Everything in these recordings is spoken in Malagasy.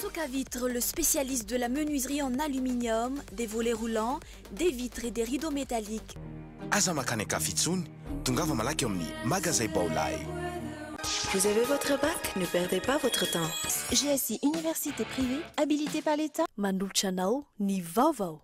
Socavitre, le spécialiste de la menuiserie en aluminium, des volets roulants, des vitres et des rideaux métalliques. Aza mankany an-kafa intsony, tongava malaky eo amin'ny Magazay Baolai. Vous avez votre bac? Ne perdez pas votre temps. GSI Université privée, habilitée par l'État. Manolotra anao ny vaovao.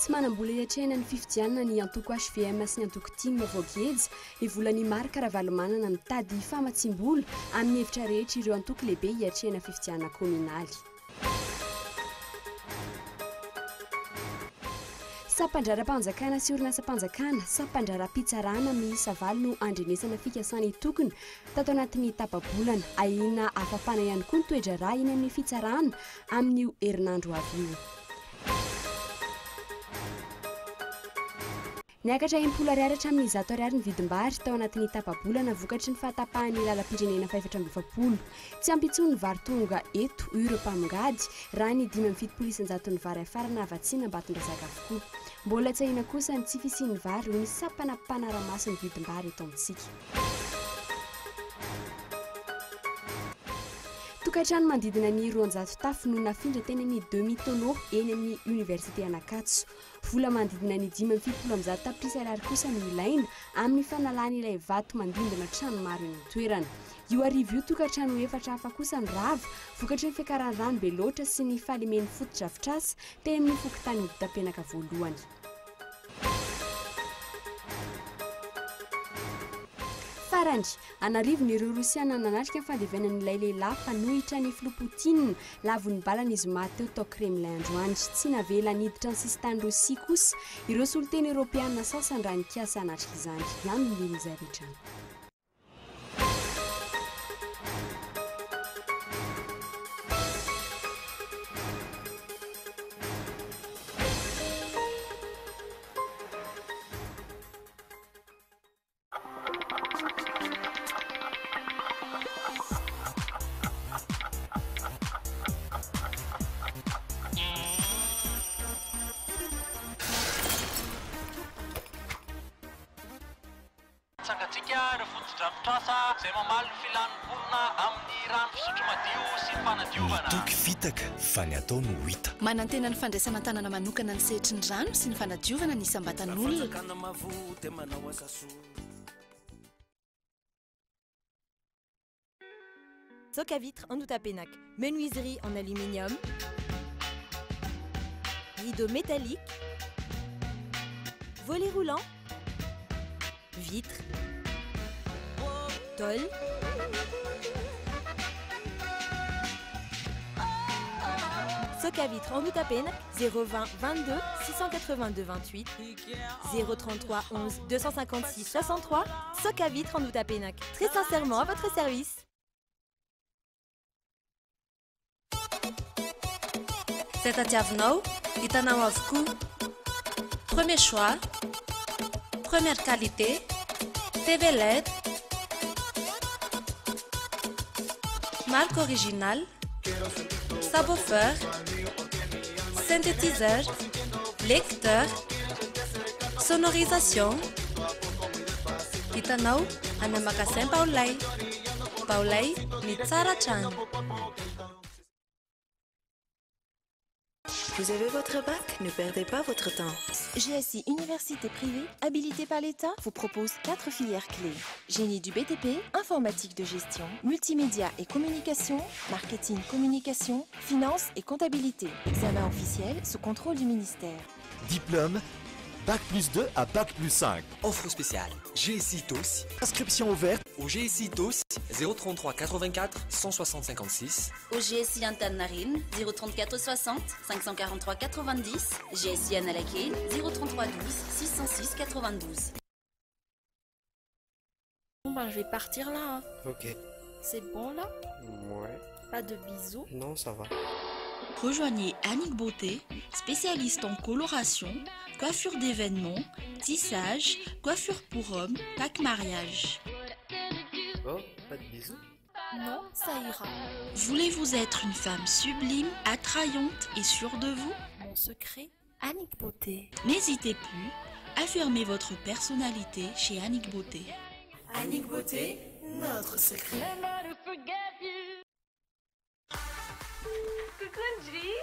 Tsy manam-bola hiatrehana ny fifidianana ny antoko HVM sy ny antoko tim voageja ny volan'i Marc Ravalomanana mitady famatsiam-bola amin'ny hevitra rehetra ireo antoko lehibe hiatrehana fifidianana kaominaly. Sampan-draharaham-panjakana sy orinasam-panjakana, sampan-draharaham-pitsarana miisa valo no andrenesana fikasana hitokona tato anatin'ny tapa-bolana. Ahiana hafafana ihany koa ny toe-draharaha eny amin'ny fitsarana amin'io herinandro ho avy io. Niakatra 60 ariary hatramin'ny 100 ariary ny vidim-bary tao anatin'ny tapa-bolana vokatry ny fahatapahan'ny lalam-pirenena faha-44. Tsy ampy intsony ny vary tonga eto, hoy ireo mpamongady, raha ny 75 isan-jaton'ny vary hafarana havatsiana Ambatondrazaka avokoa. Mbola tsy ahiana kosa ny tsy fisian'ny vary, hoy ny sampana mpanara-maso ny vidim-bary eto amintsika. Tokantrano manodidina ny 200 tafo no nafindra teny amin'ny demi tonneau eny amin'ny oniversite Anakatso. Vola manodidina ny 175 tapitrisa ariary kosa no ilaina amin'ny fanalana ilay vato mandindona trano maro eny an-toerana. Io hariva io tokantrano efatra hafa kosa no rava vokatry ny fiakaran'ny rano be loatra sy ny fahalemen'ny fotodrafitrasa teny amin'ny fokontany Ambohitapenaka voalohany. Farany, an'arivony ireo Rosiana nanatrika ny fandevenana ilay lehilahy mpanohitra ny filoha Poutine lavon'ny bala ny zoma teo tao Kremlin androany. Tsy navela niditra ny sisintany Rosia kosa ireo solontena Eoropeana sasany raha nikasa hanatrika izany. Ihany izay avy hatrany. Tsangantsika ireo fotodrafitrasa izay mamaly ny filan'ny mponina amin'ny rano fisotro madio sy ny fanadiovana. Ny toky fitaka fa ny atao no hita. Manantena ny fandraisana an-tanana manokana ny sehatry ny rano sy ny fanadiovana ny isam-batan'olona. Socavitre Andohatapenaka, menuiserie en aluminium, rideau métallique, volet roulant, vitre, tôle. Socavitre Andohatapenaka, 020 22 682 28, 033 11 256 63. Socavitre Andohatapenaka, très sincèrement à votre service. Izay tadiavinao, hitanao avokoa. Premier choix, première qualité, TV LED, marque originale, subwoofer, synthétiseur, lecteur, sonorisation. Hitanao any amin'ny magasin Baolay. Baolay, ny tsara hatrany. Vous avez votre bac? Ne perdez pas votre temps. GSI Université privée, habilitée par l'État, vous propose 4 filières clés. Génie du BTP, informatique de gestion, multimédia et communication, marketing communication, finance et comptabilité. Examen officiel sous contrôle du ministère. Diplôme, Bac plus 2 à Bac plus 5. Offre spéciale GSI TOS. Inscription ouverte au GSI TOS 033 84 160 56. Au GSI Antaninarenina 034 60 543 90. GSI Analakely 033 12 606 92. Bon ben je vais partir là. Hein. Ok. C'est bon là? Ouais. Pas de bisous? Non, ça va. Rejoignez Annick Beauté, spécialiste en coloration, coiffure d'événements, tissage, coiffure pour hommes, pack mariage. Oh, pas de bisous? Non, ça ira. Voulez-vous être une femme sublime, attrayante et sûre de vous? Salon Secret, Annick Beauté. N'hésitez plus, affirmez votre personnalité chez Annick Beauté. Annick Beauté, notre secret. Coucou Ndry!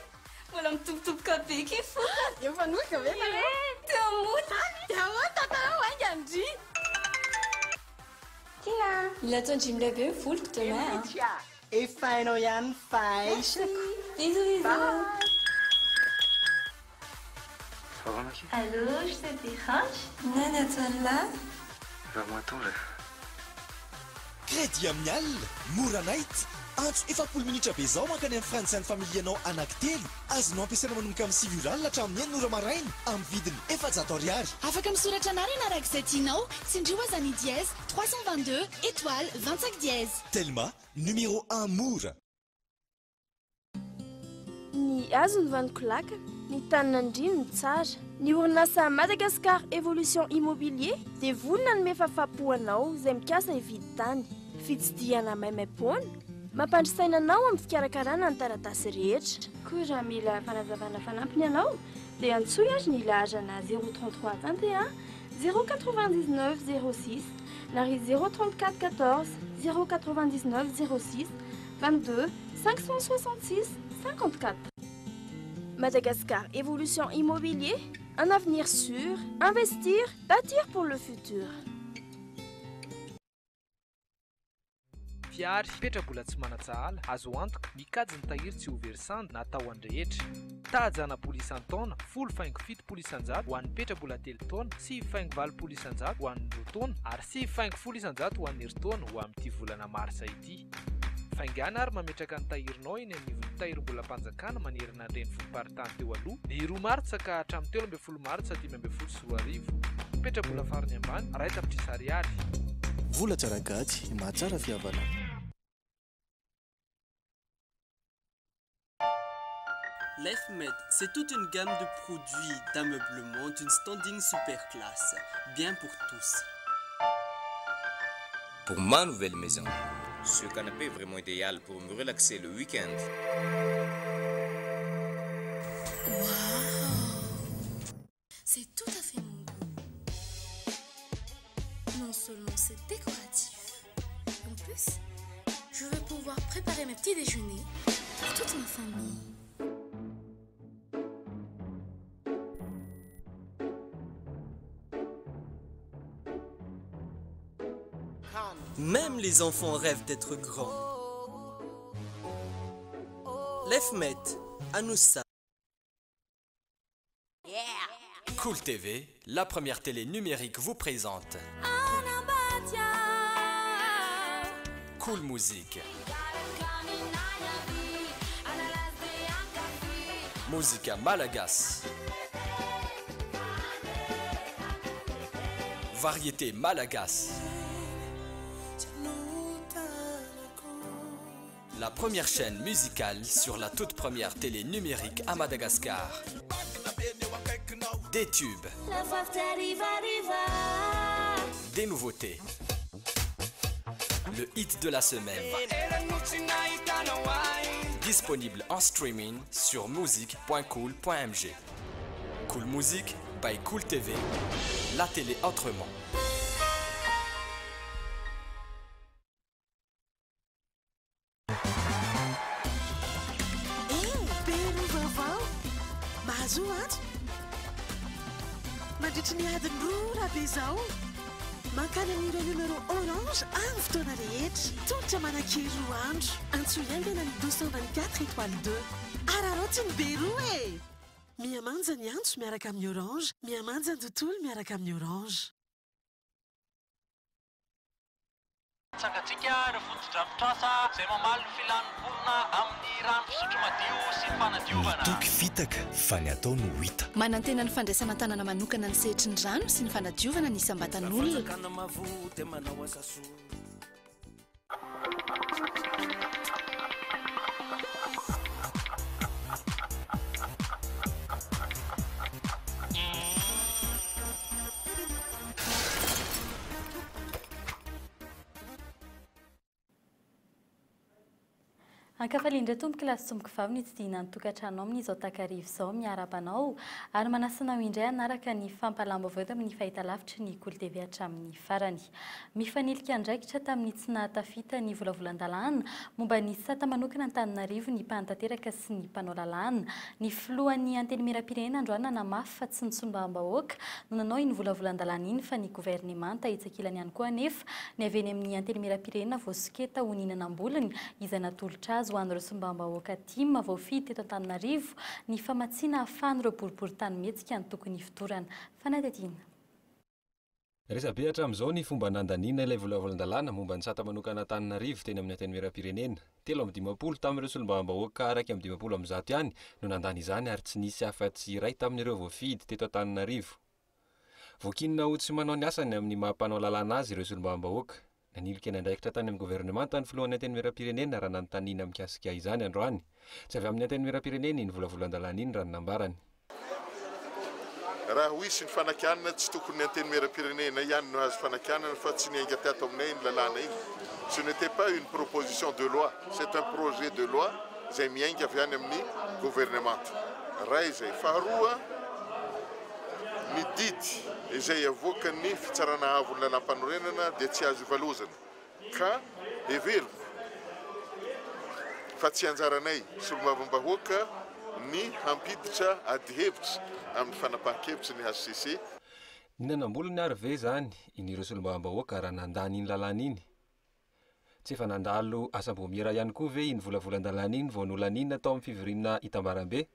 Mbola mitobotoboka be ke fotony. Efa noka ve nareo? Teo mota. Dia ahoana tantarao haingana Ndry? Tina! Mila ataon-dry milay be ny voloko demain a. Efa hainao ihany ny fahaizako. Bisous bisous. Ça va Maki? Allô, je te dérange? Nana ataon'lah? Raha matory. Crédit amin'ny alina, mora night. Antso 40 minitra be izao mankany amin'ny Friends and Family-anao anankitelo. Azonao ampiasaina manomboka amin'ny 9 ora alina hatramin'ny 6 ora maraina amin'ny vidiny 400 ariary. Afaka misoratra anarana araka izay tianao. Tsindrio aza ny dièse 322 étoile 25 dièse. Telma, numéro 1 mora. Ny hazo no vanon-kolakana, ny tanin'Andriana no tsara. Ny orinasa Madagascar Evolution Immobilier dia vonona hanome fahafahampo anao izay mikasa hividy tany. Fitsidihana maimaimpoana, mampandry saina anao amin'ny fikarakarana ny taratasy rehetra. Koa raha mila fanazavana fanampiny ianao dia antsoy ary ny laharana 033 21 099 06 na ry 034 14 099 06 22 566 54. Madagascar Evolution Immobilier, un avenir sûr, investir, bâtir pour le futur. Fihary, petra-bola tsy manan-tsahala, azo antoka, mikajy ny tahiry tsy ho very sanda na atao an-drehetra. Taha-janabola isan-taona, 10,70% ho an'ny petra-bola 3 taona, 9,80% ho an'ny 2 taona ary 9,10% ho an'ny herintaona ho amin'ity volana marsa ity. Faingàna ary mametraka ny tahirinao eny anivon'ny tahirim-bolam-panjakana manerana ny renivohim-paritany teo aloha, ny 2 martsa ka hatramin'ny 13 martsa 2015. Petra-bola farany ambany, 1 tapitrisa ariary. Vola tsara gajy, mahatsara fihavana. LifeMed, c'est toute une gamme de produits d'ameublement d'une standing super classe, bien pour tous. Pour ma nouvelle maison, ce canapé est vraiment idéal pour me relaxer le week-end. Waouh! C'est tout à fait mon goût. Non seulement c'est décoratif, en plus, je vais pouvoir préparer mes petits déjeuners pour toute ma famille. Même les enfants rêvent d'être grands. Lefmet, Anoussa. Cool TV, la première télé numérique vous présente Cool Music. Musica Malagasy. Variété Malagasy. La première chaîne musicale sur la toute première télé numérique à Madagascar. Des tubes. Des nouveautés. Le hit de la semaine. Disponible en streaming sur music.cool.mg. Cool Music by Cool TV. La télé autrement. Belo vaovao mahazo antso mandritry ny adiny 2 raha be izao mankany amin'ireo numéro orange amin'ny fotoana rehetra tolotra manan-kery 2 andro antsoy haingana ny 224 étoile 2 araraoty ny be roa e mihamanja ny antso miaraka amin'ny orange mihamanja ny tontolo miaraka amin'ny orange. Tsangantsika ireo fotodrafitrasa izay mamaly ny filan'ny mponina amin'ny rano fisotro madio sy ny fanadiovana. Ny toky fitaka fa ny atao no hita. Manantena ny fandraisana an-tanana manokana ny sehatry ny rano sy ny fanadiovana ny isam-batan'olona. Fanjakana mavoa dia manao asa soa. Ankafaliana indray tompoko lahy sy tompoko vavy ny hitsidihina ny tokantranonao amin'izao takariva izao. Miarahaba anao ary manasa anao indray hanaraka ny fampahalam-baovao eto amin'ny fahitalavitry ny Kolo TV hatramin'ny farany. Mifanilika andraikitra tamin'ny tsy nahatafita ny volavolan-dalàna momba ny sata manokana Antananarivo ny mpanatanteraka sy ny mpanao lalàna. Ny filohan'ny Antenimierampirenena androany nanamafy fa tsy ny solombavambahoaka no nanao iny volavolan-dalàna iny fa ny governemanta. Etsy ankilany ihany koa anefa ny avy eny amin'ny Antenimierampirenena voasoketa ho nihinana am-bolony izay natolotra azy ho an'ireo solombavambahoaka tim voafidy teto Antananarivo ny famatsiana ahafahan'ireo boriborintany mihetsika ny tokony hifotorana. Fanadihadiana. Resabe hatramin'izao ny fomba nandaniana ilay volavolan-dalàna momba ny sata manokana Antananarivo teny amin'ny Antenimierampirenena. 53 tamin'ireo solombavambahoaka 151 ihany no nandany izany ary tsy nisy afa-tsy iray tamin'ireo voafidy teto Antananarivo. Voakianina ho tsy manao ny asany amin'ny maha mpanao lalàna azy ireo solombavambahoaka. Nanilika ny andraikitra tany amin'ny governemanta ny filohan'ny Antenimierampirenena raha nanontaniana mikasika izany androany. Tsy avy amin'ny Antenimierampirenena iny volavolan-dalàna iny raha ny nambarany. Raha ho hisy ny fanakianana, tsy tokony ny Antenimierampirenena ihany no hahazo fanakianana fa tsy niainga tato aminay iny lalàna iny. Ce n'était pas une proposition de loi, c'est un projet de loi izay miainga avy any amin'ny governemanta. Iray izay. Faharoa, ny didy izay avoakan'ny Fitsarana Avon'ny Lalàmpanorenana dia tsy azo ivalozana ka heveriko fa tsy anjaranay solombavambahoaka ny hampiditra adihevitra amin'ny fanapahan-kevitry ny hcc. Nihinana am-bolony ary ve izany iny ireo solombavambahoaka raha nandany iny lalàna iny? Tsy efa nandalo asam-boamiera ihany koa ve iny volavolan-dalàna iny vao nolaniana tao amin'ny fivoriana itambarambe?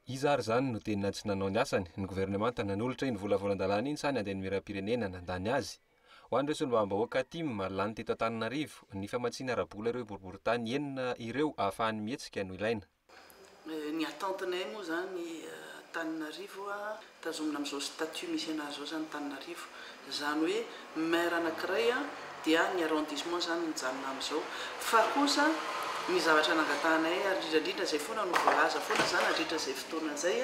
Iza ary izany no tena tsy nanao ny asany, ny governemanta nanolotra iny volavolan-dalàna iny sa ny Antenimierampirenena nandany azy? Ho an'ireo solombavambahoaka tim lany teto Antananarivo, ny famatsiana ara-bola ireo boriborintany enina ireo ahafahany mihetsika no ilaina. Ny attente-nay moa izany Antananarivo tazomina amin'izao statut misy anazy izao izany Antananarivo. Izany hoe maire anankiray dia ny arrondissement izany mijanona amin'izao. Fa kosa ny zavatra nangatahanay ary indrindra indrindra izay foana no voalaza foana izany nandritra izay fotoana izay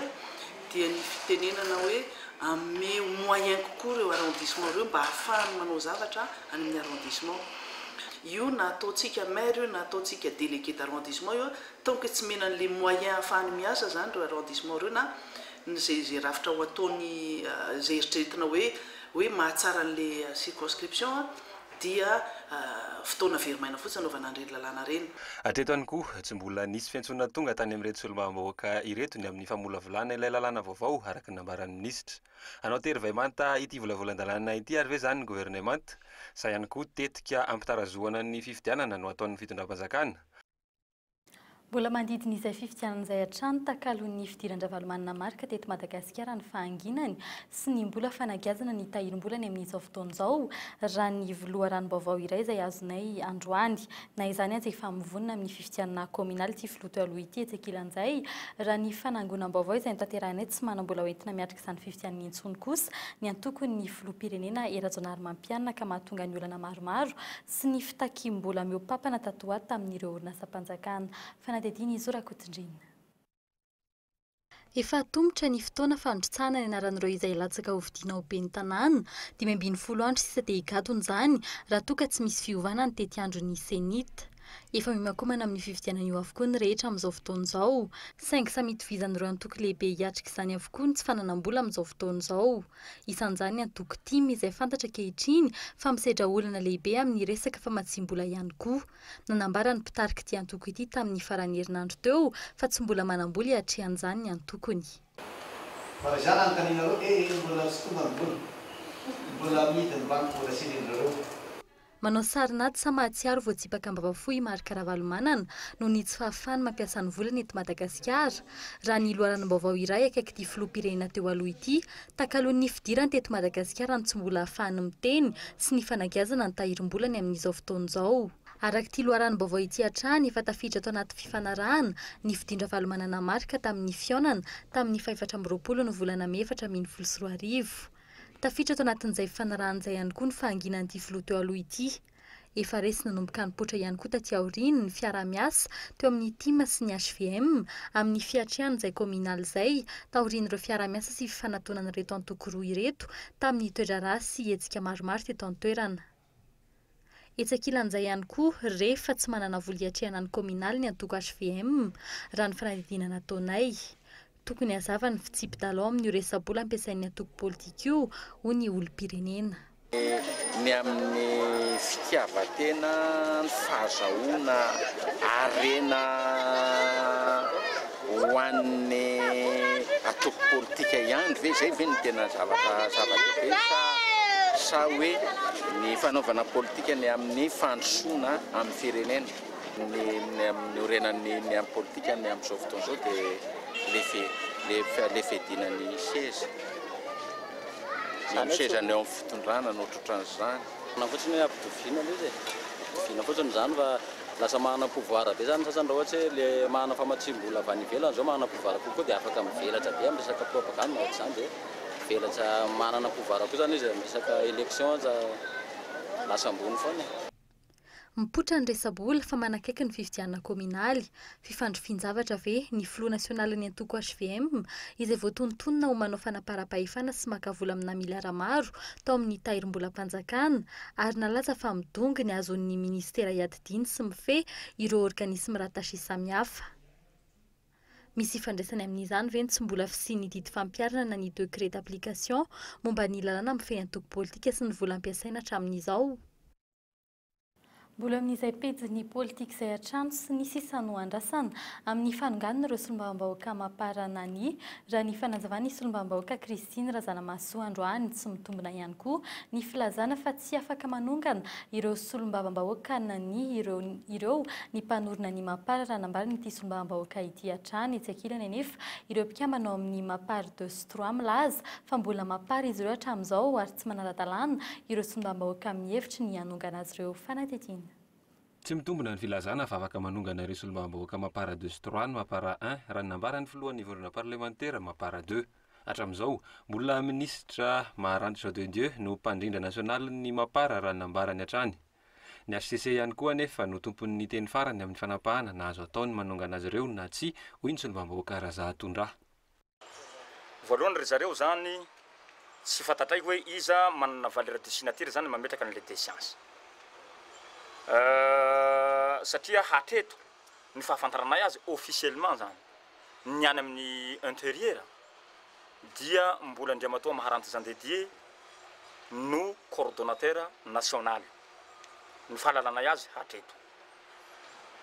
dia ny fitenenana hoe ameo moyen kokoa ireo arrondissement ireo mba ahafahany manao zavatra any amin'ny arrondissement. Io na ataontsika maire io na ataontsika délégué d'arrondissement io tant que tsy omena an'ilay moyen ahafahany miasa izany ireo arrondissement ireo na ny izay izay rafitra ho ataony izay eritreretina hoe hoe mahatsara an'ilay circonscription dia fotoana very maina fotsiny anaovana an'ireny lalàna ireny. Hatreto ihany koa, tsy mbola nisy fiantsoana tonga tany amin'ireto solombavambahoaka ireto ny amin'ny famolavolana ilay lalàna vaovao, araka ny nambaran'ny minisitra. Hanao tery vay manta ity volavolan-dalàna ity ary ve izany ny governemanta? Sa ihany koa tetika hampitarazohana ny fifidianana no ataon'ny fitondram-panjakana? Mbola manodidina izay fifidianana izay hatrany takalon'ny fidiran-dRavalomanana Marc teto Madagasikara ny fahanginany sy ny mbola fanagiazana ny tahirim-bolany amin'izao fotoana izao, raha ny loharanom-baovao iray izay azonay androany. Na izany aza efa mivonona amin'ny fifidianana kaominaly ity filoha teo aloha ity etsy ankilan'izay, raha ny fanangonam-baovao izay notanterahinay tsy manam-bola hoentina miatrika izany fifidianana intsony kosa ny antokon'ny filoham-pirenena Hery Rajaonarimampianina ka mahatonga ny olana maromaro sy ny fitakiam-bola mihoa-papana tato ho ato tamin'ireo orinasam-panjakana. Fanadihadiana Izo Rakotondriana. Efa atomotra ny fotoana fandrotsahana ny anaran'ireo izay hilatsaka hofidiana ho ben'ny tanàna. 15 andro sisa dia higadona izany raha toa ka tsy misy fiovana ny tetiandron'ny Cenit. Efa miomankomana amin'io fifidianana io avokoa ny rehetra amin'izao fotoana izao. Saingy samy itovizan'ireo antoko lehibe hiatrika izany avokoa ny tsy fananam-bola amin'izao fotoana izao. Isan'izany ny antoko tim izay fantatra ankehitriny fa misedra olana lehibe amin'ny resaka famatsiam-bola ihany koa. Nanambara ny mpitarik'ity antoko ity tamin'ny faran'ny herinandro teo fa tsy mbola manam-bola hiatrehan'izany ny antokony. Fa raha izany anontanianareo, eh eh mbola tsy tonga ny vola, mbola amidy ny banky mbola tsy indrindrareo. Manao sarin'ady sa mahatsiaro voatsipaka am-bava-fo i Marc Ravalomanana noho ny tsy fahafahany mampiasa ny volany eto Madagasikara, raha ny loharanom-baovao iray akaiky ity filoham-pirenena teo aloha ity, takalon'ny fidirany teto Madagasikara ny tsy mbola ahafahany miteny sy ny fanagiazana ny tahirim-bolany amin'izao fotoana izao. Araka ity loharanom-baovao ity hatrany, efa tafiditra ato anaty fifanarahana ny fidin-dRavalomanana Marc tamin'ny fihaonana tamin'ny fahefatra amby 20 ny volana mey 2014. Tafiditra ato anatin'izay fifanarahana izay ihany koa ny fahanginan'ity filoha teo aloha ity. Efa resy nanomboka nipoitra ihany koa taty aoriana ny fiaraha-miasa teo amin'ny tim sy ny hvm amin'ny fiatrehana izay kaominaly izay taorian'ireo fiaraha-miasa sy fifanatonan'ireto antoko roa ireto tamin'ny toe-draharaha sy hetsika maromaro teto an-toerana. Etsy ankilan'izay ihany koa, re fa tsy manana vola hiatrehana ny kaominaly ny antoko hvm, raha ny fanadihadiana nataonay. Tokony hazava ny fitsipi-dalao amin'io resa-bola ampiasain'ny antoko politika io, hoy ny olom-pirenena. Ny amin'ny fitiavan-tena, ny fahazahoana harena ho an'ny antoko politika ihany ve, izay ve no tena zavatra zava-dehibe sa sa hoe ny fanaovana politika ny amin'ny fandrosoana amin'ny firenena? Ny ny amin'ny orenan'ny ny amin'ny politika ny amin'izao fotoana izao dia le fe le le fiadiana ny seza. Ny amin'ny seza ny eo amin'ny fitondrana no ohatrohatran'izany. Na fotsiny hoe ampitoviana ilay izy e, ampitoviana fotsiny izany fa lasa manana pouvoir be izany ny sasany raha ohatry hoe le manana famatsiam-bola avy any ivelany izao manana pouvoir kokoa dia afaka mivelatra be amin'ny resaka propagande na ohatr'izany dia mivelatra manana pouvoir koa izany izy amin'ny resaka élection aza lasa ambony foana e. Mipoitra ny resa-bola fa manakaiky ny fifidianana kaominaly. Fifandrifian-javatra ve ny filoha nasionalin'ny antoko hvm izay voatonontonona ho manao fanaparam-pahefana sy maka vola amina miliara maro tao amin'ny tahirim-bolam-panjakana ary nalaza fa midongy ny azon'ny minisitera iadidiany sy mifehy ireo organismes rattachés samihafa. Misy ifandraisany amin'izany ve ny tsy mbola fisian'ny didy fampiharana na ny decret d'application momba ny lalàna mifehy antoko politika sy ny vola ampiasaina hatramin'izao? Mbola amin'izay pejin'ny politika izay hatrany sy ny sisa no andrasana amin'ny fanonganana ireo solombavambahoaka Mapar Nani, raha ny fanazavan'ny solombavambahoaka Christine Razanamahasoa androany. Tsy mitombina ihany koa ny filazana fa tsy afaka manongana ireo solombavambahoaka Nani ireo ireo ny mpanorina ny Mapar raha nambaran'ity solombavambahoaka ity hatrany. Etsy ankilany anefa ireo mpikambana ao amin'ny Mapar deux sy trois milaza fa mbola Mapar izy ireo hatramin'izao ary tsy manara-dalàna ireo solombavambahoaka mihevitry ny hanongana azy ireo fanadihadiana. Tsy mitombina ny filazana fa afaka manongana ireo solombavambahoaka Mapar deux sy trois ny Mapar un, raha ny nambaran'ny filohan'ny vondrona parlemantera Mapar deux. Hatramin'izao, mbola minisitra Maharante Jean de Dieu no mpandrindra nasionalin'ny Mapar raha ny nambarany hatrany. Ny hcc ihany koa anefa no tompon'ny teny farany amin'ny fanapahana na azo atao ny manongana azy ireo na tsia, hoy ny solombavambahoaka Razahatondra. Voalohany ry zareo zany tsy fantatray hoe iza manana valeur de signature zany mametraka an'le déchéance satria hatreto ny fahafantaranay azy officiellement zany ny any amin'ny interieur dia mbola Andriamatoa Maharanty Jean de Dieu no coordonnateur national ny fahalalanay azy hatreto.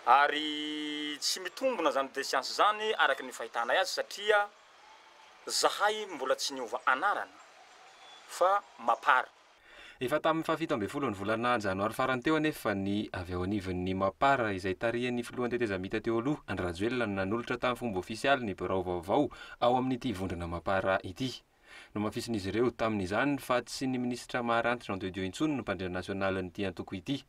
Ary tsy mitombona zany déchéance zany araka ny fahitanay azy satria zahay mbola tsy niova anarana fa Mapar. Efa tamin'ny faha-17 ny volana janoary farany teo anefa ny avy ao anivon'ny Mapar izay tarihan'ny filohan'ny tetezamita teo aloha, Andry Rajoelina no nanolotra tamin'ny fomba ofisialy ny birao vaovao ao amin'ity vondrona Mapar ity. Nomafisin'izy ireo tamin'izany fa tsy ny minisitra Maharanty Jean de Dieu intsony no mpandrindra nasionalin'ity antoko ity.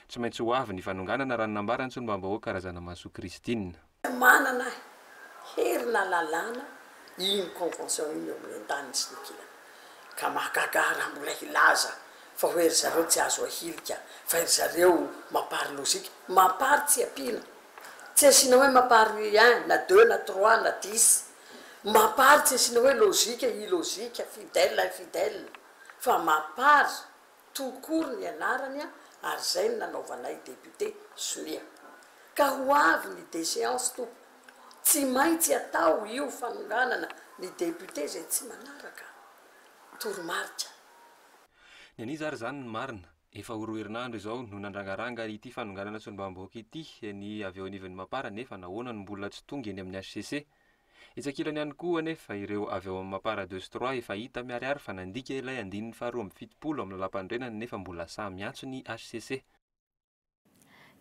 Tsy maintsy ho avy ny fanonganana raha ny nambaran'ny solombavambahoaka Razanamahasoa Christine. Manana hery na lalàna iny convention iny eo amin'ny andaniny sy ny ankilany. Ka mahagaga ahy raha mbola hilaza fa hoe ry zareo tsy azo ahilika fa ry zareo mapar logique. Mapar tsy ampiana. Tsy asiana hoe mapar un na deux na trois na dix. Mapar tsy asiana hoe logique, illogique, fidèle, infidèle. Fa mapar Tout court ny anarany ary zay no nanaovanay député sonia. Ka ho avy ny déchéance tompoko. Tsy maintsy atao io fanonganana ny député zay tsy manaraka toromarika. Ny an'iza ary izany no marina? Efa ho roa herinandro izao no nandrangaranga ity fanonganana solombavambahoaka ity ny avy eo anivon'ny Mapar nefa nahoana no mbola tsy tonga eny amin'ny hcc? Etsy ankilany ihany koa anefa ireo avy ao amin'ny Mapar deux sy trois efa hita miharihary fa nandika ilay andininy faha-72 amin'ny lalàmpanorenana nefa mbola sahy miantso ny hcc.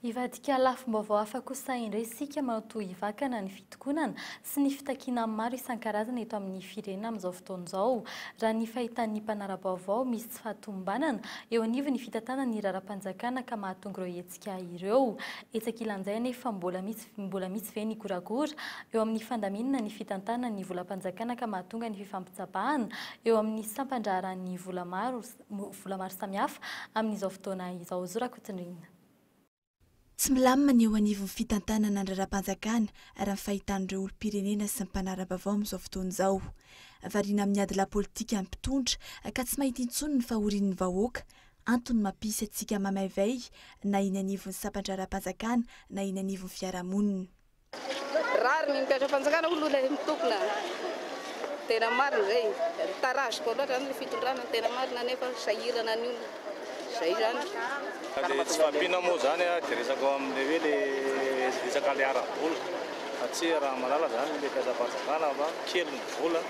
Hivadika lafim-baovao hafa kosa indray isika manao toy hivakana ny fitokonana sy ny fitakiana maro isan-karazany eto amin'ny firenena amin'izao fotoana izao. Raha ny fahitan'ny mpanara-baovao, misy tsy fahatomombanana eo anivon'ny fitantanana ny raharaham-panjakana ka mahatonga ireo hetsika ireo. Etsy ankilan'izay anefa mbola misy mbola misy ve ny goragora eo amin'ny fandaminana ny fitantanana ny volam-panjakana ka mahatonga ny fifampitsabahana eo amin'ny sampan-draharahan'ny vola maro vola maro samihafa amin'izao fotoana izao? Zo Rakotondrina. Tsy milamina ny eo anivon'ny fitantanana ny raharaham-panjakana raha ny fahitan'ireo olom-pirenena sy ny mpanara-baovao amin'izao fotoana izao. Variana amin'ny ady lahy politika ny mpitondra ka tsy mahita intsony ny fahorian'ny vahoaka. Antony mampisy antsika mamaivay na eny anivon'ny sampan-draharaham-panjakana na eny anivon'ny fiarahamonina. Rariny ny mpiasam-panjakana hoy aloha ilay mitokona. Tena marina izay. Tarazoka loatra izany ilay fitondrana ny tena marina nefa sahirana ny olona. Izay izany. Ilay tsy fahampiana moa izany dia resaka ao amin'ilay hoe ilay resaka ilay ara-bola. Fa tsy raha malala izany ilay mpiasam-panjakana fa kely ny vola.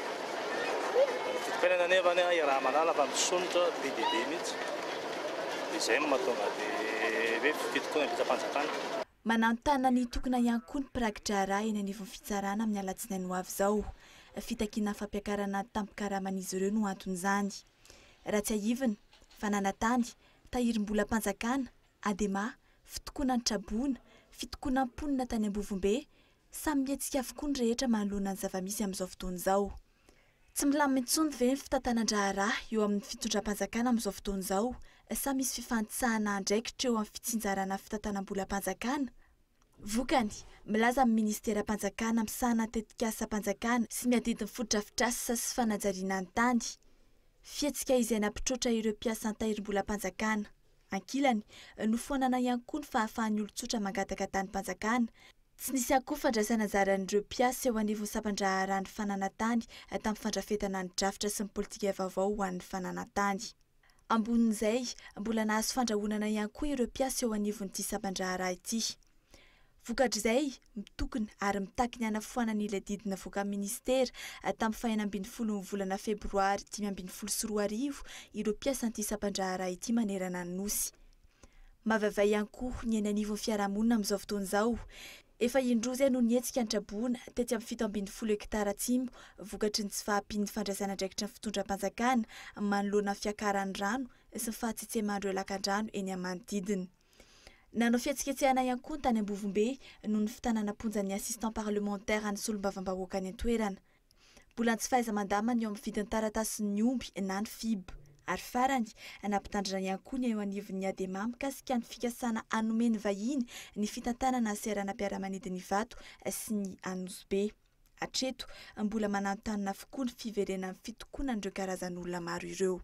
Ny foto-piainana anefa iaraha-mahalala fa misondrotra be dia be mihitsy. Dia izay no mahatonga ilay hoe fitokonan'ny mpiasam-panjakana. Mananontanona ny hitokona ihany koa ny mpiraki-draharaha eny anivon'ny fitsarana amin'ny alatsinainy ho avy izao. Fitakiana fampiakarana ny tambin-karaman'izy ireo no anton'izany. Raha tsiahivina, fananantany, tahirim-bolam-panjakana, Adema, fitokonan'ny traboina, fitokonan'ny mponina tany Ambovombe, samy mihetsika avokoa ny rehetra manoloana ny zava-misy amin'izao fotoana izao. Tsy milamina intsony ve ny fitantanan-draharaha eo amin'ny fitondram-panjakana amin'izao fotoana izao sa misy fifanitsahana andraikitra eo amin'ny fitsinjarana fitantanam-bolam-panjakana? Vokany, milaza ny minisiteram-panjakana misahana ny tetikasam-panjakana sy miadidy ny fotodrafitrasa sy fanajariana ny tany. Fihetsika izay nampitroatra ireo mpiasan'ny tahirim-bolam-panjakana. Ankilany, nofoanana ihany koa ny fahafahan'ny olon-tsotra mangataka tanim-panjakana. Tsy nisy ihany koa fandraisana anjaran'ireo mpiasa eo anivon'ny sampan-draharahan'ny fananantany tamin'ny fandrafetana ny drafitra sy ny politika vaovao ho an'ny fananantany. Ambonin'izay, mbola nahazo fandrahonana ihany koa ireo mpiasa eo anivon'ity sampan-draharaha ity. Vokatr'izay, mitokona ary mitaky ny hanafoanana ilay didy navoakan'ny minisitera tamin'ny faha-16 ny volana febroary 2015 ireo mpiasan'ity sampan-draharaha ity manerana ny Nosy. Mavaivay ihany koa ny eny anivon'ny fiarahamonina amin'izao fotoana izao. Efa indroa izay no nihetsika ny traboina tetsy amin'ny 17 hektara atsimo vokatry ny tsy fahampian'ny fandraisana andraikitry ny fitondram-panjakana manoloana ny fiakaran'ny rano sy ny fahatsetseman'ireo lakandrano eny amin'ny manodidina. Nanao fihetsiketsehana ihany koa ny tany Ambovombe noho ny fitanana am-ponja ny assistant parlementaire an'ny solombavambahoaka any an-toerana. Mbola ny tsy fahaiza-mandamina eo amin'ny vidin'ny taratasin'ny omby na ny fib. Ary farany, nampitandrina ihany koa ny eo anivon'ny Adema mikasika ny fikasana hanome ny vahiny ny fitantanana ny seranam-piaramanidina Ivato sy ny Anosibe. Hatreto, mbola mananontanona avokoa ny fiverenan'ny fitokonan'ireo karazan'olona maro ireo.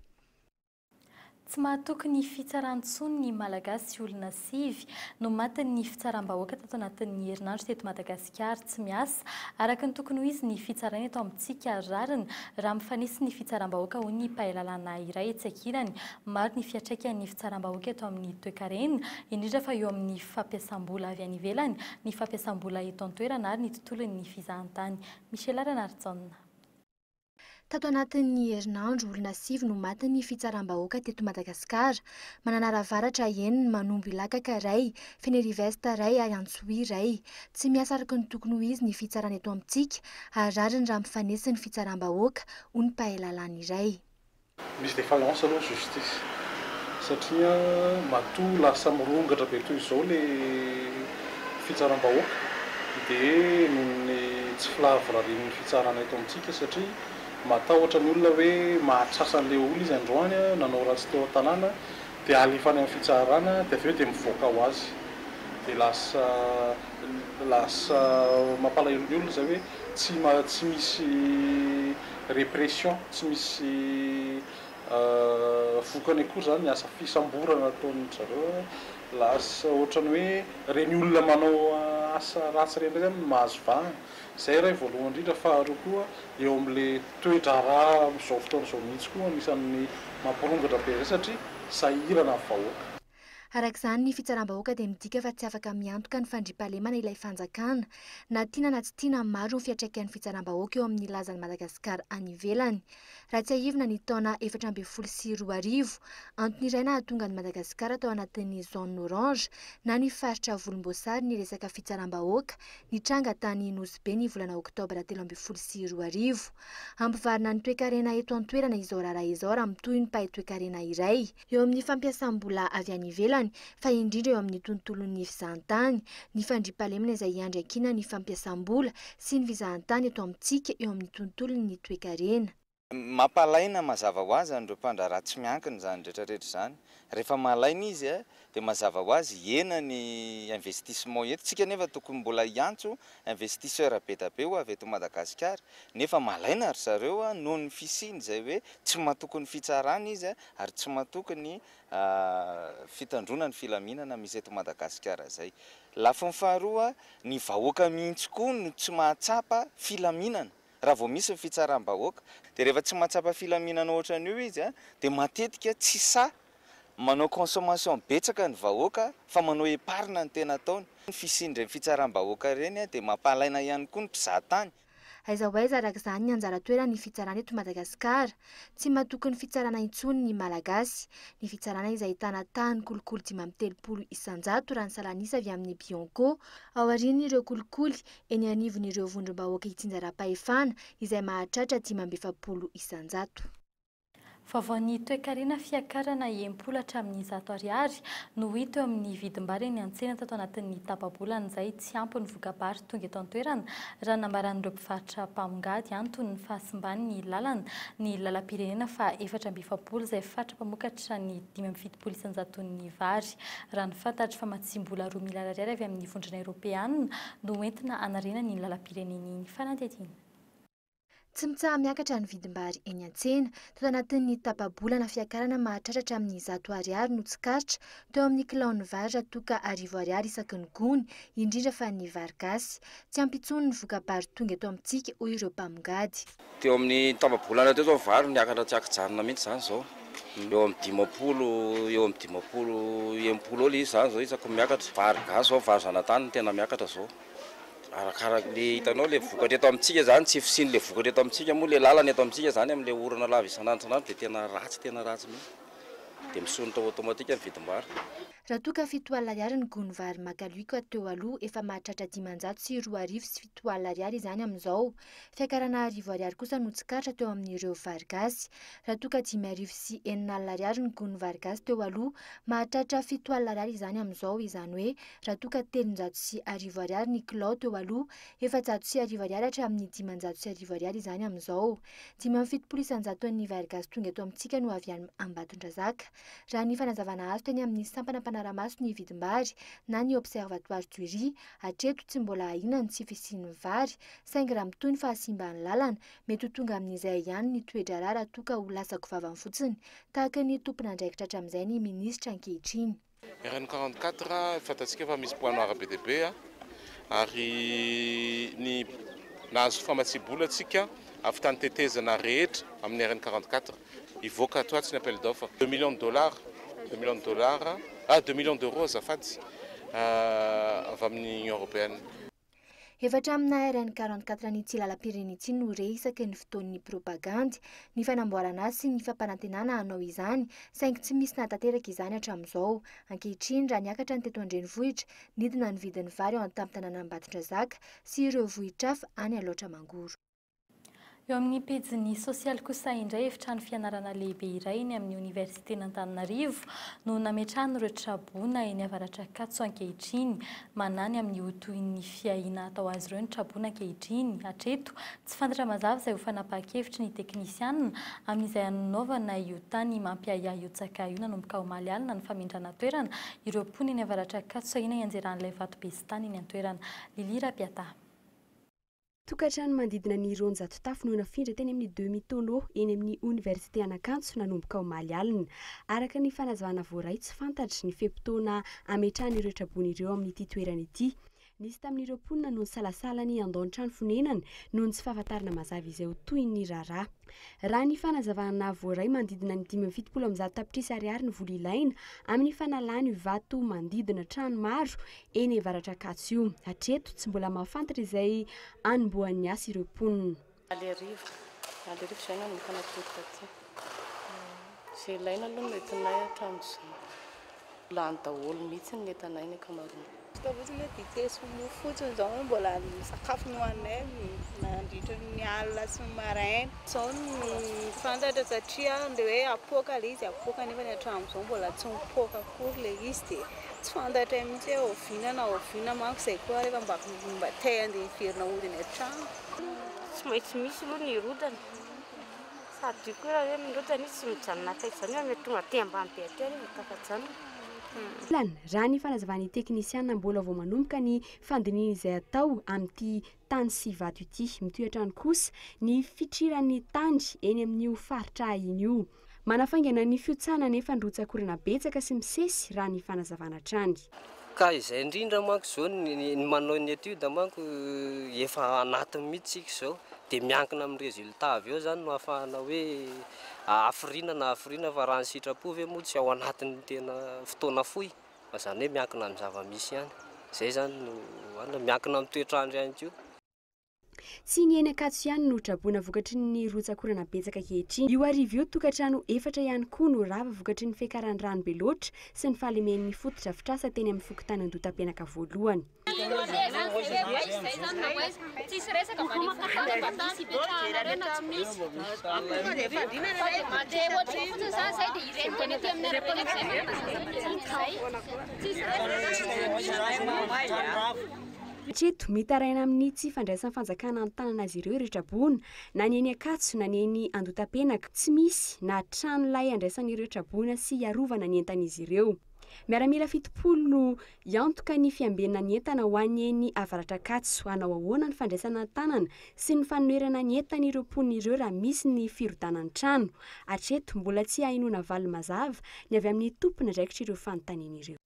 Tsy mahatoky ny fitsarana intsony ny Malagasy olona sivy no matin'ny fitsaram-bahoaka tato anatin'ny herinandro teto Madagasikara. Tsy miasa araka ny tokony ho izy ny fitsarana eto amintsika ary rariny raha mifanesy ny fitsaram-bahoaka hoy ny mpahay lalàna iray etsy ankilany. Maro ny fiantraikan'ny fitsaram-bahoaka eto amin'ny toekarena, indrindra fa eo amin'ny fampiasam-bola avy any ivelany, ny fampiasam-bola eto an-toerana ary ny tontolon'ny fizahantany. Michela Ranarijaona. Tato anatin'ny herinandro, olona sivy no matin'ny fitsaram-bahoaka teto Madagasikara. Mananara Avaratra enina, Manombo Ilakaka iray, Fenerive-Est iray ary Antsohihy iray. Tsy miasa araka ny tokony ho izy ny fitsarana eto amintsika ary rariny raha mifanesy ny fitsaram-bahoaka, hoy ny mpahay lalàna iray. Misy défaillance aloha ny justice satria matoa lasa mirongatra be toy izao le fitsaram-bahoaka dia noho ny tsy filavorarian'ny fitsarana eto amintsika satria matahotra ny olona hoe mahatratra an'ilay olona izy androany nanao ratsy teo an-tanàna dia alefa any amin'ny fitsarana dia avy eo dia mivoaka ho azy dia lasa lasa mampalahelo ny olona izay hoe tsy tsy misy Répression, tsy misy vokany akory zany ny asa fisamborana ataon-dry zareo, lasa ohatran'ny hoe ireny olona manao asa ratsy ireny indray zany no mahazo vahana, izay iray voalohany indrindra, faharoa koa eo amin'ilay toe-draharaha amin'izao fotoana izao mihitsy koa anisan'ny mampirongatra be izay satria sahirana ny vahoaka. Araka izany, ny fitsaram-bahoaka dia midika fa tsy afaka miantoka ny fandriampahalemana ilay fanjakana. Na tiana na tsy tiana, maro ny fiantraikan'ny fitsaram-bahoaka eo amin'ny lazan'i Madagasikara any ivelany. Raha tsiahivina ny taona 2014, antony iray nahatonga an'i Madagasikara tao anatin'ny zone orange na ny faritra volomboasary ny resaka fitsaram-bahoaka nitranga tany Nosy Be ny volana oktobra 2013. Hampivarina ny toekarena eto an-toerana izao raharaha izao raha mitohy ny mpahay toekarena iray. Eo amin'ny fampiasam-bola avy any ivelany, fa indrindra eo amin'ny tontolon'ny fizahantany, ny fandriampahalemana izay hiandry ankina ny fampiasam-bola sy ny fizahantany eto amintsika eo amin'ny tontolon'ny toekarena. Mampalaina mazava ho azy an'ireo mpandraharaha tsy miankina izany rehetra rehetra izany. Rehefa malaina izy dia mazava ho azy hihena ny investissement eto. Tsika nefa tokony mbola hiantso investisseur be da be ho avy eto Madagasikara nefa malaina ry zareo noho ny fisian'izay hoe tsy matoky ny fitsarana izy ary tsy matoky ny fitandroana ny filaminana misy eto Madagasikara izay. Lafiny faharoa, ny vahoaka mihitsy koa no tsy mahatsapa filaminana raha vao misy ny fitsaram-bahoaka. Dia rehefa tsy mahatsapa filaminana ohatran'io izy dia matetika tsy sahy manao consommation betsaka ny vahoaka fa manao épargne no tena ataony. Ny fisian'ireny fitsaram-bahoaka ireny dia mampahalaina ihany koa ny mpizahatany. Aiza ho aiza araka izany ny anjara toeran'ny fitsarana eto Madagasikara? Tsy matoky ny fitsarana intsony ny Malagasy. Ny fitsarana izay ahitana tahan'ny kolikoly 35% raha ny salan'isa avy amin'ny Bianco. Aorian'ireo kolikoly eny anivon'ireo vondrom-bahoaka itsinjaram-pahefana izay mahatratra 45%. Vaovaon'ny toekarena fiakarana 60 hatramin'ny 100 ariary no hita eo amin'ny vidim-bary eny an-tsena tato anatin'ny tapa-bolana izay tsy ampy ny voka-bary tonga eto an-toerana raha ny nambaran'ireo mpivarotra mpamongady anton'ny fahasimban'ny lalana ny lalam-pirenena faha 44 izay faritra mpamokatra ny 75 isan-jaton'ny vary raha ny fantatra. Famatsiam-bola 2 miliara ariary avy amin'ny Vondrona Eoropeanina no hoentina hanarenana iny lalam-pirenena iny. Fanadihadiana. Tsy mitsaha-miakatra ny vidim-bary eny an-tsena. Tato anatin'ny tapa-bolana, fiakarana mahatratra hatramin'ny 100 ariary no tsikaritra teo amin'ny kilaon'ny vary raha toa ka 1000 ariary isaky ny gony, indrindra fa ny vary gasy. Tsy ampy intsony ny voka-bary tonga eto amintsika, hoy ireo mpamongady. Teo amin'ny tapa-bolana teo izao ny vary niakatra tsy an-kijanona mihitsy izany izao. Eo amin'ny 50, eo amin'ny 50, 60 eo ilay izy izany izao isaky ny miakatra. Vary gasy izao, vary zanatany no tena miakatra izao. Arakaraka le hitanao le vokatra eto amintsika zany, tsy fisian'le vokatra eto amintsika moa le lalana eto amintsika zany amin'le orana lava isan'andro isan'andro dia tena ratsy tena ratsy mihitsy. Dia misondrotra automatique ny vidim-bary. Raha toa ka 70 ariary ny gony vary makalioka teo aloha, efa mahatratra 2570 ariary izany amin'izao. Fiakarana 1000 ariary kosa no tsikaritra teo amin'ireo vary gasy. Raha toa ka 5060 ariary ny gony vary gasy teo aloha, mahatratra 70 ariary izany amin'izao, izany hoe raha toa ka 1300 ariary ny kilao teo aloha, 1400 ariary hatramin'ny 1500 ariary izany amin'izao. 75 isan-jaton'ny vary gasy tonga eto amintsika no avy any Ambatondrazaka. Raha ny fanazavana azo teny amin'ny sampana mpanara-maso ny vidim-bary na ny Observatoire du riz, hatreto tsy mbola ahiana ny tsy fisian'ny vary, saingy raha mitohy ny fahasimban'ny lalana, mety ho tonga amin'izay ihany ny toe-draharaha raha toa ka ho lasa goavana fotsiny tahaka ny tompon'andraikitra hatramin'izay ny minisitra ankehitriny. RN 44, fantatsika fa misy poids noir be dia be ary ny nahazo famatsiam-bola tsika avy tany tetezana rehetra amin'ny RN 44 hivoaka ato atsy ny appel d'offre deux millions de dollars, deux millions de dollars, ah deux millions d'euros azafady avy amin'ny Union Européenne. Efa hatramin'ny RN 44 an'ity lalam-pirenena ity no re isaky ny fotoan'ny propagandy, ny fanamboarana azy sy ny fampanantenana hanao izany, saingy tsy misy nahatanteraka izany hatramin'izao. Ankehitriny, raha niakatra ny teto an-drenivohitra, nidina ny vidin'ny vary ao an-tampon-tanànan'Ambatondrazaka sy ireo vohitra hafa any Alaotra Mangoro. Eo amin'ny pejin'ny sosialy kosa indray, efitrano fianarana lehibe iray eny amin'ny oniversiten'Antananarivo no nametrahan'ireo traboina eny Avaratr'Ankatso ankehitriny. Manahy ny amin'ny ho tohin'ny fiahiana atao azy ireo ny traboina ankehitriny. Hatreto, tsy fantatra mazava izay ho fanapahan-kevitry ny teknisianina amin'izay hanaovana io tany mampiahiahy io tsaka io nanomboka omaly alina ny famindrana toerana ireo mponina eny Avaratr'Ankatso ahiana hianjeran'ilay vato be sy tany eny an-toerana. Lily Rabiata. Tokantrano manodidina ny 200 tafo no nafindra teny amin'ny Demi Tonneau eny amin'ny Oniversite An'Ankatso nanomboka omaly alina. Araka ny fanazavana voaray, tsy fantatra ny fe-potoana hametrahana ireo traboina ireo amin'ity toerana ity. Nisy tamin'ireo mponina no nisalasala ny handao ny trano fonenany noho ny tsy fahafantarana mazava izay ho tohin'ny raharaha. Raha ny fanazavana voaray, manodidina ny 175 tapitrisa ariary ny vola ilaina amin'ny fanalana io vato manodidina trano maro eny Avaratr'Ankatso io. Hatreto, tsy mbola mahafantatra izay hanombohan'ny asa ireo mponina. Omaly hariva, omaly hariva izahay nanomboka natory taty. Izay ilaina aloha no entinay hatramin'izao. Lany daholo mihitsy ny entanay ny ankamaroany. Vita fotsiny hoe dite sy mofo fotsiny izao no mbola sakafo nohaninay nandritra ny alina sy ny maraina. Izao no fantatra satria ilay hoe hapoaka ilay izy hapoaka nefa hatramin'izao mbola tsy mipoaka akory ilay izy dia Tsy fantatray mihitsy hoe oviana na oviana manko izay koa rehefa mba mba te handeha hiverina hody any an-trano. Tsy maintsy misy aloha ny hirodana. Sady io koa raha hoe mirotsana izy tsy mijanona akaiky izany fa mety tonga aty ambany be aty ary vao tafajanona. Lana, raha ny fanazavan'ny teknisiana mbola vao manomboka ny fandinihina izay atao amin'ity tany sy vato ity. Mitohy hatrany kosa ny fitriran'ny tany eny amin'io faritra iny io. Manafaingana ny fihotsahana anefa ny rotsak'orana betsaka sy misesy raha ny fanazavana hatrany. Ka izay indrindra manko izao ny manao ny étude manko efa anatiny mihitsy tsika izao dia miankina amin'ny résultat avy eo izany no ahafahana hoe hafiriana na hafiriana fa raha ny sitrapo ve moa tsy ao anatin'ny tena fotoana fohy fa izany hoe miankina amin'ny zava-misy ihany. Izay izany no anona, miankina amin'ny toetr'andro ihany koa. Tsy ny eny Ankatso ihany no traboina vokatry ny rotsak'orana betsaka ankehitriny. Io hariva io, tokantrano efatra ihany koa no rava vokatry ny fiakaran'ny rano be loatra sy ny fahalemen'ny fotodrafitrasa teny amin'ny fokontany Andotapenaka voalohany. Hatreto, mitaraina amin'ny tsy fandraisan'ny fanjakana an-tanana azy ireo ireo traboina, na ny eny Ankatso na ny eny Andotapenaka. Tsy misy na trano lay andraisan'ireo traboina sy hiarovana ny entan'izy ireo. Miaramila 70 no hiantoka ny fiambenana ny entana ho an'ny eny Avaratr'Ankatso. Hanao ahoana ny fandraisana an-tanana sy ny fanonerana ny entan'ireo mponina ireo raha misy ny firodanan'ny trano? Hatreto, mbola tsy ahenoana valiny mazava ny avy amin'ny tompon'andraikitr'ireo fanontaniana ireo.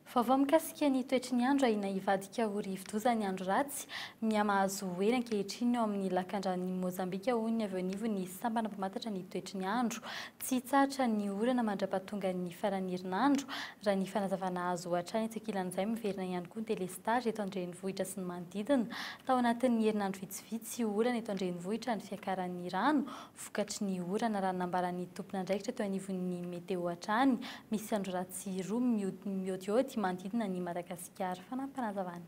Vaovao mikasika ny toetry ny andro ahiana hivadika ho rivodoza ny andro ratsy mihamahazo hery ankehitriny ao amin'ny lakandranon'i Mozambika hoy ny avy eo anivon'ny sampana mpamantatra ny toetry ny andro. Tsy hitsahatra ny orana mandra-pahatongan'ny faran'ny herinandro raha ny fanazavana azo hatrany. Etsy ankilan'izay miverina ihany koa ny delestazy eto an-drenivohitra sy ny manodidina. Tao anatin'ny herinandro vitsivitsy orana eto an-drenivohitra ny fiakaran'ny rano Vokatry ny orana, raha ny nambaran'ny tompon'andraikitra teo anivon'ny Météo hatrany, misy andro ratsy roa miôdiôdy manodidina an'i Madagasikara. Fanampinazavana.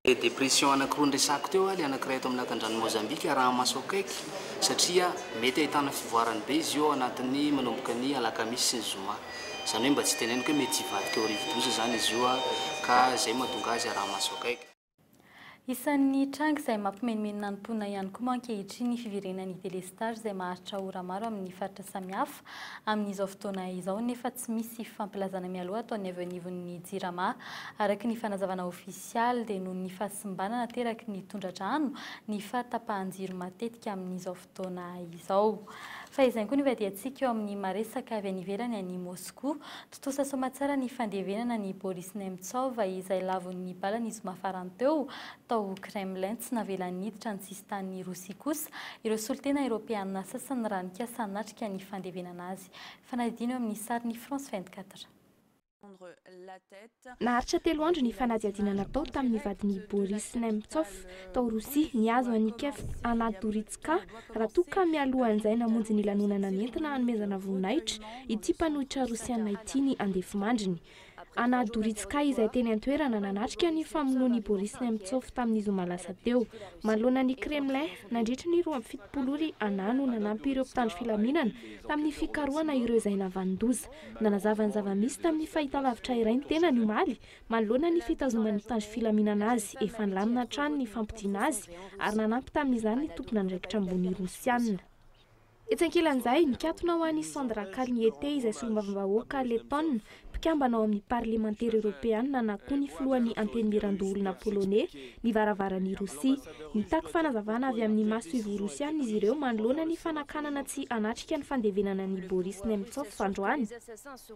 Ilay dépression anankiroa niresahako teo, ilay anankiray eto amin'ny lakandrano Mozambique araha-maso akaiky satria mety ahitana fivoarany be izy io ao anatin'ny manomboka ny alakamisy sy ny zoma. Izany hoe mba tsy teneniko hoe mety hivadika ho rivodoza izany izy io ka izay mahatonga azy araha-maso akaiky. Isan'ny tranga izay mampimenomenona ny mponina ihany koa moa ankehitriny ny fiverenan'ny delestazy izay maharitra ora maro amin'ny faritra samihafa amin'izao fotoana izao nefa tsy misy fampilazana mialoha ataon'ny avy eo anivon'ny Jirama. Araka ny fanazavana ofisialy dia noho ny fahasimbana nateraky ny tondra-drano ny fahatapahan-jiro matetika amin'izao fotoana izao. Fa izany koa no ivadiantsika eo amin'ny maresaka avy any ivelany any Moskoa. Tontosa soamatsara ny fandevenana an'i Boris Nemtsov izay lavon'ny bala ny zoma farany teo tao Kremlin. Tsy navelany niditra ny sisintanin'i Rosia kosa ireo solontena eoropeanina sasany raha nikasa hanatrika ny fandevenana azy. Fanadihadiana eo amin'ny sarin'ny France 24. Naharitra telo andro ny fanadihadiana natao tamin'ny vadin'i Boris Nemtsov tao Rosia, nihazo an'i Kiev Anna Duritska, raha toa ka mialohan'izay namonjy ny lanonana nentina hanomezana voninahitra ity mpanohitra rosiana ity ny andefimandriny. Anna Duritska izay teny an-toerana nanatrika ny famonoan'i Boris Nemtsov tamin'ny zoma lasa teo. Manoloana ny Kremlin, nandritry ny 72 ora i Anna no nanampy ireo mpitandro filaminana tamin'ny fikarohana ireo izay navanon-doza. Nanazava ny zava-misy tamin'ny fahitalavitra iray ny tenany omaly, manoloana ny fitazoman'ny mpitandro filaminana azy. Efa nilamina hatrany ny fampodiana azy ary nanampy tamin'izany ny tompon'andraikitra ambony rosiana. Etsy ankilan'izay, nikatona ho an'i Sandra Kalniete izay solombavambahoaka Letôna, mpikambana ao amin'ny Parlemantera Eoropeana na koa ny filohan'ny Antenimierandoholona Poloney, ny varavaran'i Rosia. Nitaky fanazavana avy amin'ny masoivoho rosiana izy ireo manoloana ny fanakanana tsy hanatrika ny fandevenana an'i Boris Nemtsov androany.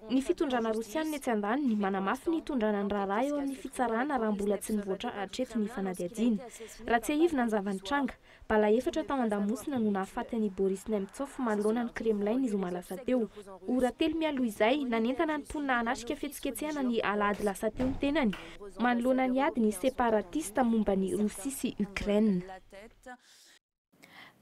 Ny fitondrana rosiana etsy andaniny manamafy ny hitondrana ny raharaha eo amin'ny fitsarana raha mbola tsy nivoatra hatreto ny fanadihadiana. Raha tsiahivina ny zava-nitranga, Bala efatra tao an-damosina no nahafaty an'i Boris Nemtsov manoloana ny Kremlin ny zoma lasa teo. Ora telo mialoha izay, nanentana ny mponina hanatrika fihetsiketsehana ny alahady lasa teo ny tenany, manoloana ny ady ny separatista momba an'i Rosia sy Ukraine.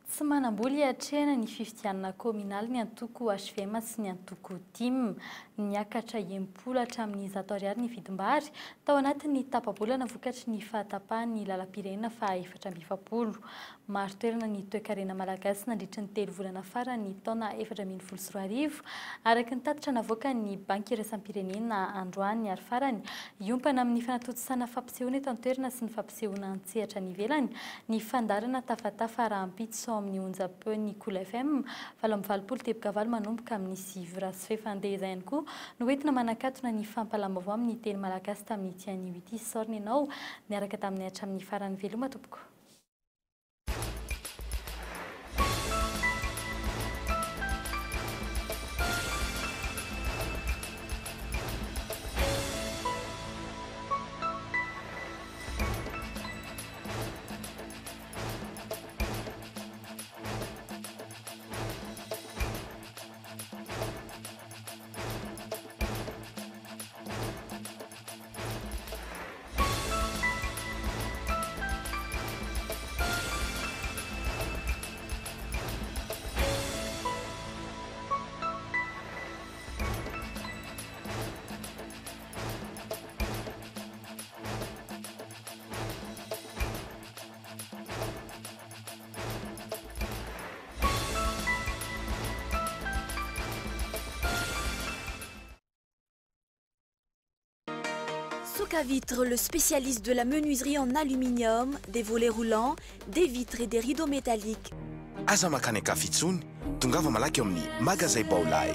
Tsy manam-bola hiatrehana ny fifidianana kaominaly ny antoko hvm sy ny antoko tim. Niakatra 60 hatramin'ny 100 ariary ny vidim-bary tao anatin'ny tapa-bolana vokatry ny fahatapahan'ny lalam-pirenena faha 44. Marin-toerana ny toekarena malagasy nandritry ny telo volana farany ny taona 2014, araka ny tatitra navoakan'ny Banky iraisam-pirenena androany ary farany. Hiompana amin'ny fanatontosana fampisehoana eto an-toerana sy ny fampisehoana an-tsehatra any ivelany ny fandaharana Tafatafa rahampitso ao amin'ny. amin'ny onjam-peon'ny Kolo FM 88.8 manomboka amin'ny 9 ora sy fahefany. Dia izay ihany koa no entina manakatona ny fampahalam-baovao amin'ny teny malagasy tamin'ity anio ity. Isaorana ianao niaraka taminay hatramin'ny farany. Veloma tompoko. Souk à Vitre, le spécialiste de la menuiserie en aluminium, des volets roulants, des vitres et des rideaux métalliques. Aza mankany an-kafa intsony, tongava malaky eo amin'ny Magazay Baolai.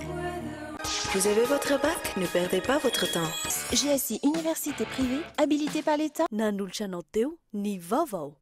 Vous avez votre bac? Ne perdez pas votre temps. GSI Université privée, habilitée par l'État. Nanolotra anao teo ny vaovao.